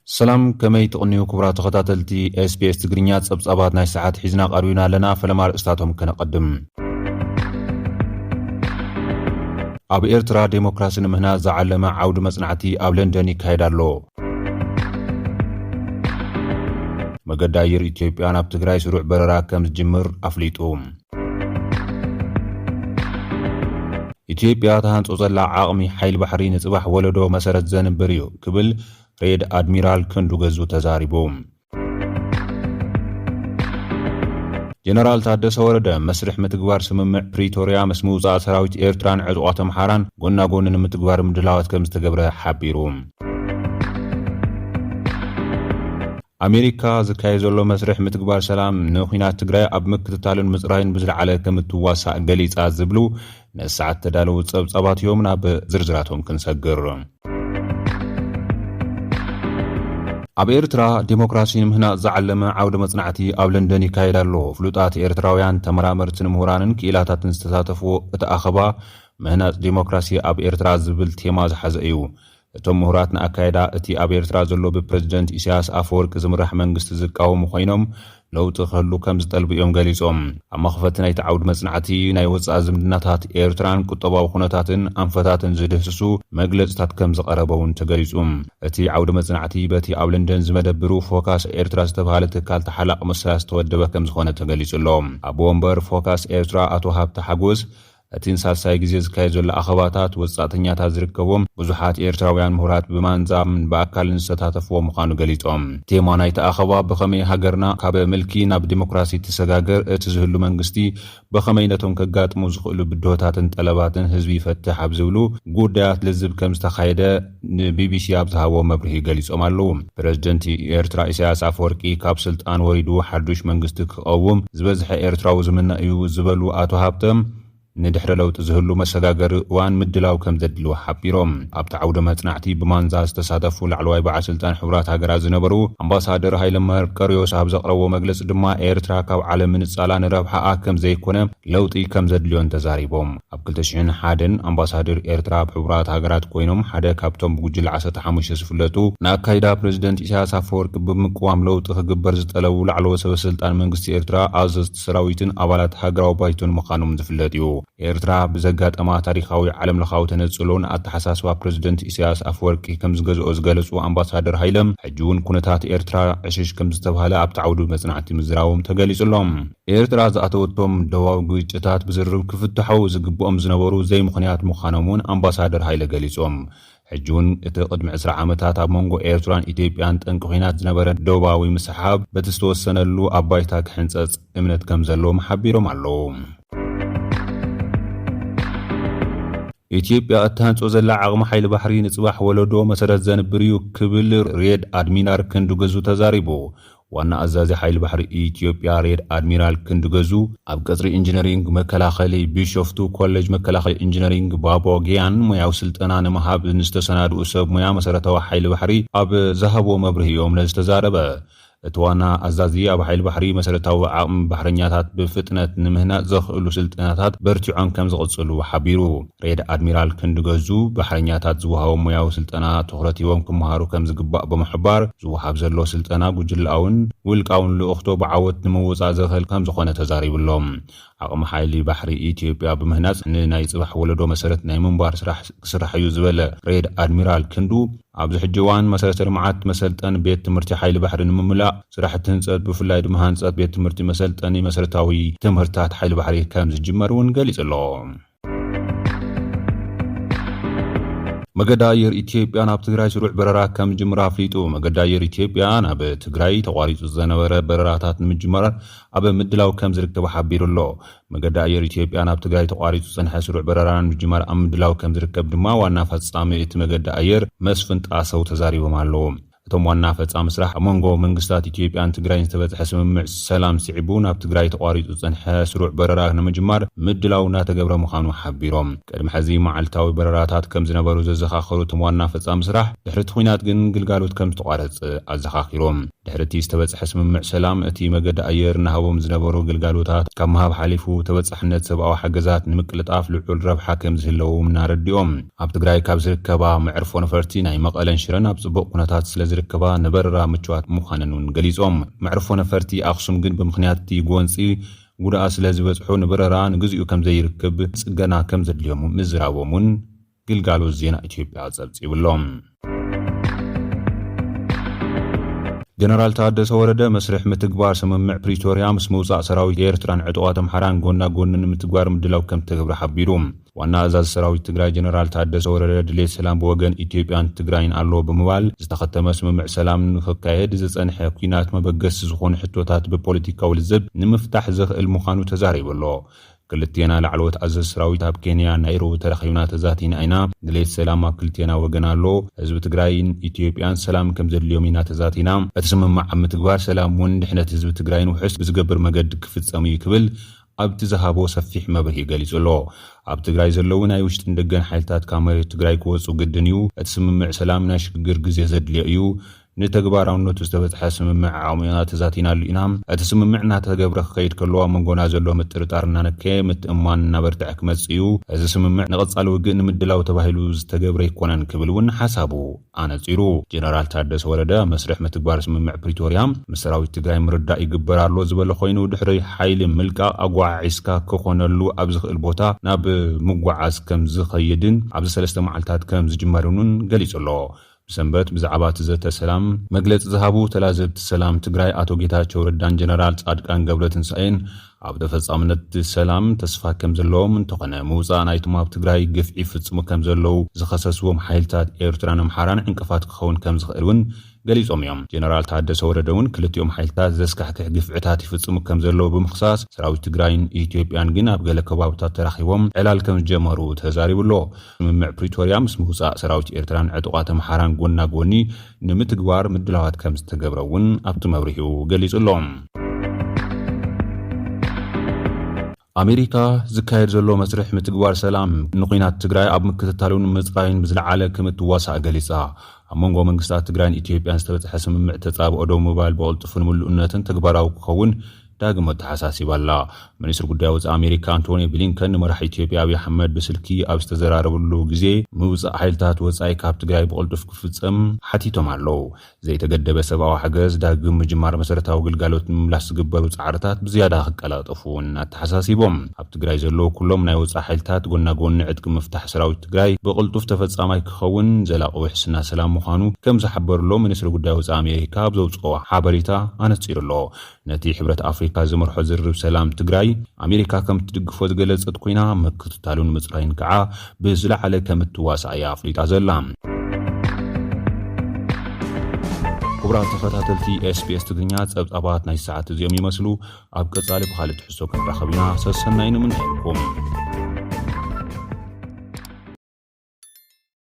ሰላም፣ ከመይ ትቕንዩ ክቡራት ተኸታተልቲ ኤስቢኤስ ትግርኛ? ጸብጻባት ናይ ሰዓት ሒዝና ቀሪብና ኣለና። ፈለማ ኣርእስታቶም ከነቐድም። ኣብ ኤርትራ ዴሞክራሲ ንምህናጽ ዝዓለመ ዓውዲ መጽናዕቲ ኣብ ለንደን ይካየድ ኣሎ። መገዲ ኣየር ኢትዮጵያ ናብ ትግራይ ስሩዕ በረራ ከም ዝጅምር ኣፍሊጡ። ኢትዮጵያ ትሃንጾ ዘላ ዓቕሚ ሓይሊ ባሕሪ ንጽባሕ ወለዶ መሰረት ዘንብር እዩ ክብል ሬድ ኣድሚራል ክንዱ ገዙ ተዛሪቡ። ጀነራል ታደሰ ወረደ መስርሕ ምትግባር ስምምዕ ፕሪቶርያ ምስ ምውጻእ ሰራዊት ኤርትራን ዕጡቓት ኣምሓራን ጎና ጎኒ ንምትግባር ምድላዋት ከም ዝተገብረ ሓቢሩ። ኣሜሪካ ዝካየድ ዘሎ መስርሕ ምትግባር ሰላም ንኹናት ትግራይ ኣብ ምክትታልን ምጽራይን ብዝለዓለ ከም እትዋሳእ ገሊጻ ዝብሉ ነሰዓት ተዳለዉ ጸብጻባት እዮም። ናብ ዝርዝራቶም ክንሰግር። ኣብ ኤርትራ ዴሞክራሲ ንምህናጽ ዝዓለመ ዓውደ መጽናዕቲ ኣብ ለንደን ይካየድ ኣሎ። ፍሉጣት ኤርትራውያን ተመራመርትን ምሁራንን ክኢላታትን ዝተሳተፍዎ እቲ ኣኸባ ምህናጽ ዴሞክራሲ ኣብ ኤርትራ ዝብል ቴማ ዝሓዘ እዩ። እቶም ምሁራት ንኣካይዳ እቲ ኣብ ኤርትራ ዘሎ ብፕረዚደንት ኢሳያስ ኣፈወርቂ ዝምራሕ መንግስቲ ዝቃወሙ ኮይኖም ለውጢ ክህሉ ከም ዝጠልቡ እዮም ገሊጾም። ኣብ መኽፈቲ ናይቲ ዓውዲ መጽናዕቲ ናይ ወጻኢ ዝምድናታት ኤርትራን ቁጠባዊ ኩነታትን ኣንፈታትን ዝድህስሱ መግለጽታት ከም ዝቐረበ እውን ተገሊጹ። እቲ ዓውዲ መጽናዕቲ በቲ ኣብ ለንደን ዝመደብሩ ፎካስ ኤርትራ ዝተባህለ ትካል ተሓላቕ መሰላት ዝተወደበ ከም ዝኾነ ተገሊጹ ኣሎ። ኣቦ ወንበር ፎካስ ኤርትራ ኣቶ ሃብተ ሓጎስ እቲ ንሳልሳይ ግዜ ዝካየድ ዘሎ ኣኸባታት ወጻእተኛታት ዝርከቦም ብዙሓት ኤርትራውያን ምሁራት ብማንዛምን ብኣካልን ዝተሳተፍዎ ምዃኑ ገሊጾም። ቴማ ናይቲ ኣኸባ ብኸመይ ሃገርና ካብ ምልኪ ናብ ዲሞክራሲ ትሰጋገር፣ እቲ ዝህሉ መንግስቲ ብኸመይ ነቶም ከጋጥሙ ዝኽእሉ ብድሆታትን ጠለባትን ህዝቢ ይፈትሕ ኣብ ዝብሉ ጉዳያት ልዝብ ከም ዝተኻየደ ንቢቢሲ ኣብ ዝሃቦ መብርሂ ገሊጾም ኣለዉ። ፕረዚደንት ኤርትራ ኢሳያስ ኣፈወርቂ ካብ ስልጣን ወሪዱ ሓዱሽ መንግስቲ ክቐውም ዝበዝሐ ኤርትራዊ ዝምነ እዩ ዝበሉ ኣቶ ሃብተ፣ ንድሕሪ ለውጢ ዝህሉ መሰጋገሪ እዋን ምድላው ከም ዘድልዎ ሓቢሮም። ኣብቲ ዓውደ መጽናዕቲ ብማንዛ ዝተሳተፉ ላዕለዋይ በዓል ስልጣን ሕቡራት ሃገራት ዝነበሩ ኣምባሳደር ሃይለ መርቀርዮስ ኣብ ዘቕረብዎ መግለጺ ድማ፣ ኤርትራ ካብ ዓለም ምንጻላ ንረብሓኣ ከም ዘይኮነ ለውጢ ከም ዘድልዮን ተዛሪቦም። ኣብ ክልተ ሽሕን ሓደን ኣምባሳደር ኤርትራ ኣብ ሕቡራት ሃገራት ኮይኖም ሓደ ካብቶም ብጉጅለ ዓሰርተ ሓሙሽተ ዝፍለጡ ንኣካይዳ ፕረዚደንት ኢሳያስ ኣፈወርቂ ብምቅዋም ለውጢ ክግበር ዝጠለቡ ላዕለዎት ሰበ ስልጣን መንግስቲ ኤርትራ፣ ኣዘዝቲ ሰራዊትን ኣባላት ሃገራዊ ባይቶን ምዃኖም ዝፍለጥ እዩ። ኤርትራ ብዘጋጠማ ታሪኻዊ ዓለምለኻዊ ተነጽሎን ኣተሓሳስባ ፕረዚደንት ኢሳያስ ኣፈወርቂ ከም ዝገዝኦ ዝገለጹ ኣምባሳደር ሃይለም፣ ሕጂ እውን ኩነታት ኤርትራ ዕሽሽ ከም ዝተባህለ ኣብቲ ዓውዲ መጽናዕቲ ምዝራቦም ተገሊጹ ኣሎ። ኤርትራ ዝኣተወቶም ደባዊ ግጭታት ብዝርርብ ክፍትሑ ዝግብኦም ዝነበሩ ዘይምኽንያት ምዃኖም እውን ኣምባሳደር ሃይለ ገሊጾም። ሕጂ እውን እቲ ቅድሚ ዕስራ ዓመታት ኣብ መንጎ ኤርትራን ኢትዮጵያን ጠንቂ ኲናት ዝነበረ ደቡባዊ ምስሕሓብ በቲ ዝተወሰነሉ ኣብ ባይታ ክሕንጸጽ እምነት ከም ዘለዎም ሓቢሮም ኣለዉ። ኢትዮጵያ እትሃንጾ ዘላ ዓቕሚ ሓይሊ ባሕሪ ንጽባሕ ወለዶ መሰረት ዘንብር እዩ ክብል ሬድ ኣድሚራል ክንዱ ገዙ ተዛሪቡ። ዋና ኣዛዚ ሓይሊ ባሕሪ ኢትዮጵያ ሬድ ኣድሚራል ክንዱ ገዙ ኣብ ቀጽሪ ኢንጂነሪንግ መከላኸሊ ቢሾፍቱ ኮሌጅ መከላኸሊ ኢንጂነሪንግ ባቦ ጊያን ሞያዊ ስልጠና ንምሃብ ንዝተሰናድኡ ሰብ ሞያ መሰረታዊ ሓይሊ ባሕሪ ኣብ ዝሃብዎ መብርሂ እዮም ነዚ ዝተዛረበ። እቲ ዋና ኣዛዚ ኣብ ሓይሊ ባሕሪ መሰረታዊ ዓቕሚ ባሕረኛታት ብፍጥነት ንምህናጽ ዘኽእሉ ስልጠናታት በርቲዖም ከም ዝቕጽሉ ሓቢሩ። ሬድ ኣድሚራል ክንዲ ገዙ፣ ባሕረኛታት ዝወሃቦም ሞያዊ ስልጠና ትኹረት ሂቦም ክመሃሩ ከም ዝግባእ ብምሕባር፣ ዝወሃብ ዘሎ ስልጠና ጉጅለኣውን ውልቃውን ልእኽቶ ብዓወት ንምውጻእ ዘኽእል ከም ዝኾነ ተዛሪቡ ኣሎ። ዓቕሚ ሓይሊ ባሕሪ ኢትዮጵያ ብምህናጽ ንናይ ጽባሕ ወለዶ መሰረት ናይ ምንባር ስራሕ ክስራሕ እዩ ዝበለ ሬድ ኣድሚራል ክንዱ፣ ኣብዚ ሕጂ እዋን መሰረተ ልምዓት መሰልጠን ቤት ትምህርቲ ሓይሊ ባሕሪ ንምምላእ ስራሕቲ ህንጸት፣ ብፍላይ ድማ ህንጸት ቤት ትምህርቲ መሰልጠኒ መሰረታዊ ትምህርትታት ሓይሊ ባሕሪ ከም ዝጅመር እውን ገሊጹ ኣሎ። መገዲ ኣየር ኢትዮጵያ ናብ ትግራይ ስሩዕ በረራ ከም ዝጅምር ኣፍሊጡ። መገዲ ኣየር ኢትዮጵያ ናብ ትግራይ ተቋሪጹ ዝነበረ በረራታት ንምጅማር ኣብ ምድላው ከም ዝርከብ ሓቢሩ ኣሎ። መገዲ ኣየር ኢትዮጵያ ናብ ትግራይ ተቋሪጹ ዝጸንሐ ስሩዕ በረራ ንምጅማር ኣብ ምድላው ከም ዝርከብ ድማ ዋና ፈጻሚ እቲ መገዲ ኣየር መስፍን ጣሰው ተዛሪቦም ኣለዉ። እቶም ዋና ፈጻሚ ስራሕ ኣብ መንጎ መንግስታት ኢትዮጵያን ትግራይን ዝተበጽሐ ስምምዕ ሰላም ስዒቡ ናብ ትግራይ ተቋሪጹ ዝጸንሐ ስሩዕ በረራ ንምጅማር ምድላው እናተገብረ ምዃኑ ሓቢሮም። ቅድሚ ሕዚ መዓልታዊ በረራታት ከም ዝነበሩ ዘዘኻኸሩ እቶም ዋና ፈጻሚ ስራሕ፣ ድሕሪ እቲ ኲናት ግን ግልጋሎት ከም ዝተቋረጸ ኣዘኻኺሮም። ድሕሪ እቲ ዝተበጽሐ ስምምዕ ሰላም፣ እቲ መገዲ ኣየር እናሃቦም ዝነበሩ ግልጋሎታት ካብ ምሃብ ሓሊፉ፣ ተበጻሕነት ሰብኣዊ ሓገዛት ንምቅልጣፍ ልዑል ረብሓ ከም ዝህለዎም እናረዲኦም። ኣብ ትግራይ ካብ ዝርከባ መዕርፎ ነፈርቲ ናይ መቐለን ሽረን ኣብ ጽቡቕ ኩነታት ስለ ዝርከባ ንበረራ ምቹዋት ምዃነን እውን ገሊጾም። መዕርፎ ነፈርቲ ኣኽሱም ግን ብምኽንያት እቲ ጎንጺ ጉድኣት ስለ ዝበጽሑ ንበረራ ንግዚኡ ከም ዘይርክብ ጽገና ከም ዘድልዮም ምዝራቦም እውን ግልጋሎት ዜና ኢትዮጵያ ጸብጺቡሎም። ጀነራል ታደሰ ወረደ መስርሕ ምትግባር ስምምዕ ፕሪቶርያ ምስ ምውጻእ ሰራዊት ኤርትራን ዕጡቓት ኣምሓራን ጎና ጎኒ ንምትግባር ምድላው ከም ተገብረ ሓቢሩ። ዋና ኣዛዚ ሰራዊት ትግራይ ጀነራል ታደሰ ወረደ ድሌት ሰላም ብወገን ኢትዮጵያን ትግራይን ኣሎ ብምባል ዝተኸተመ ስምምዕ ሰላም ንክካየድ ዝጸንሐ ኲናት መበገሲ ዝኾኑ ሕቶታት ብፖለቲካዊ ልዝብ ንምፍታሕ ዘኽእል ምዃኑ ተዛሪቡ ኣሎ። ክልቴና ላዕለዎት ኣዘዝ ሰራዊት ኣብ ኬንያ ናይሮቢ ተራኺብና ተዛቲና ኢና። ድሌት ሰላም ኣብ ክልቴና ወገን ኣሎ። ህዝቢ ትግራይን ኢትዮጵያን ሰላም ከም ዘድልዮም ኢና ተዛቲና። እቲ ስምምዕ ኣብ ምትግባር ሰላም እውን ድሕነት ህዝቢ ትግራይን ውሑስ ብዝገብር መገዲ ክፍጸም እዩ ክብል ኣብቲ ዝሃቦ ሰፊሕ መብርሂ ገሊጹ ኣሎ። ኣብ ትግራይ ዘለዉ ናይ ውሽጥን ደገን ሓይልታት ካብ መሬት ትግራይ ክወጹ ግድን እዩ። እቲ ስምምዕ ሰላም ናይ ሽግግር ግዜ ዘድልዮ እዩ። ንተግባራውነቱ ዝተበጽሐ ስምምዕ ዓሚቕና ተዛቲናሉ ኢና። እቲ ስምምዕ እናተገብረ ክኸይድ ከሎ ኣብ መንጎና ዘሎ ምጥርጣር እናነከየ ምትእምማን እናበርትዐ ክመጽእ እዩ። እዚ ስምምዕ ንቐጻሊ ውግእ ንምድላው ተባሂሉ ዝተገብረ ኣይኮነን ክብል እውን ሓሳቡ ኣነጺሩ። ጀነራል ታደሰ ወረደ ኣብ መስርሕ ምትግባር ስምምዕ ፕሪቶርያ ምስ ሰራዊት ትግራይ ምርዳእ ይግበር ኣሎ ዝበለ ኮይኑ ድሕሪ ሓይሊ ምልቃቕ ኣጓዓዒዝካ ክኾነሉ ኣብ ዝኽእል ቦታ ናብ ምጓዓዝ ከም ዝኸይድን ኣብዚ ሰለስተ መዓልታት ከም ዝጅመርን እውን ገሊጹ ኣሎ። ብሰንበት ብዛዕባ እቲ ዘተ ሰላም መግለጺ ዝሃቡ ተላዘብቲ ሰላም ትግራይ ኣቶ ጌታቸው ረዳን ጀነራል ጻድቃን ገብረትንሳኤን ኣብ ተፈጻምነት ሰላም ተስፋ ከም ዘለዎም እንተኾነ ምውጻእ ናይቶም ኣብ ትግራይ ግፍዒ ይፍጽሙ ከም ዘለዉ ዝኸሰስዎም ሓይልታት ኤርትራን ኣምሓራን ዕንቅፋት ክኸውን ከም ዝኽእል እውን ገሊጾም እዮም። ጀነራል ታደሰ ወረደ እውን ክልቲኦም ሓይልታት ዘስካሕክሕ ግፍዕታት ይፍጽሙ ከም ዘለዉ ብምኽሳስ ሰራዊት ትግራይን ኢትዮጵያን ግን ኣብ ገለ ከባብታት ተራኺቦም ዕላል ከም ዝጀመሩ ተዛሪቡ ኣሎ። ስምምዕ ፕሪቶርያ ምስ ምውጻእ ሰራዊት ኤርትራን ዕጡቓት ኣምሓራን ጎና ጎኒ ንምትግባር ምድላዋት ከም ዝተገብረ እውን ኣብቲ መብርሂኡ ገሊጹ ኣሎ። ኣሜሪካ ዝካየድ ዘሎ መስርሕ ምትግባር ሰላም ንኹናት ትግራይ ኣብ ምክትታሉን ምጽራይን ብዝለዓለ ከም እትዋሳእ ገሊጻ። ኣብ መንጎ መንግስታት ትግራይን ኢትዮጵያን ዝተበጽሐ ስምምዕ ተጻብኦ ደው ምባል ብቕልጡፍን ምሉእነትን ተግባራዊ ክኸውን ዳግም ኣተሓሳሲባ ኣላ። ሚኒስትሪ ጉዳይ ወጻኢ ኣሜሪካ ኣንቶኒ ብሊንከን ንመራሒ ኢትዮጵያ ኣብይ ኣሕመድ ብስልኪ ኣብ ዝተዘራረብሉ ግዜ ምውጻእ ሓይልታት ወጻኢ ካብ ትግራይ ብቕልጡፍ ክፍጸም ሓቲቶም ኣለዉ። ዘይተገደበ ሰብኣዊ ሓገዝ፣ ዳግም ምጅማር መሰረታዊ ግልጋሎት ንምምላስ ዝግበሩ ጻዕርታት ብዝያዳ ክቀላጠፉ እውን ኣተሓሳሲቦም። ኣብ ትግራይ ዘለዉ ኩሎም ናይ ወጻኢ ሓይልታት ጎና ጎኒ ዕጥቂ ምፍታሕ ሰራዊት ትግራይ ብቕልጡፍ ተፈጻማይ ክኸውን ዘላቒ ውሕስና ሰላም ምዃኑ ከም ዝሓበርሎ ሚኒስትሪ ጉዳይ ወጻኢ ኣሜሪካ ኣብ ዘውጽኦ ሓበሬታ ኣነጺሩ ኣሎ። ነቲ ሕብረት ኣፍሪካ ዝመርሖ ዝርርብ ሰላም ትግራይ ኣሜሪካ ከም ትድግፎ ዝገለጸት ኮይና ምክትታሉን ምጽራይን ከዓ ብዝለዓለ ከም እትዋሳእ እያ ኣፍሊጣ ዘላ። ክቡራት ተኸታተልቲ ኤስቢኤስ ትግርኛ ጸብጻባት ናይ ሰዓት እዚኦም ይመስሉ። ኣብ ቀጻሊ ብኻልእ ትሕዝቶ ክንራኸብ ኢና። ሰሰናይ ንምነየልኩም።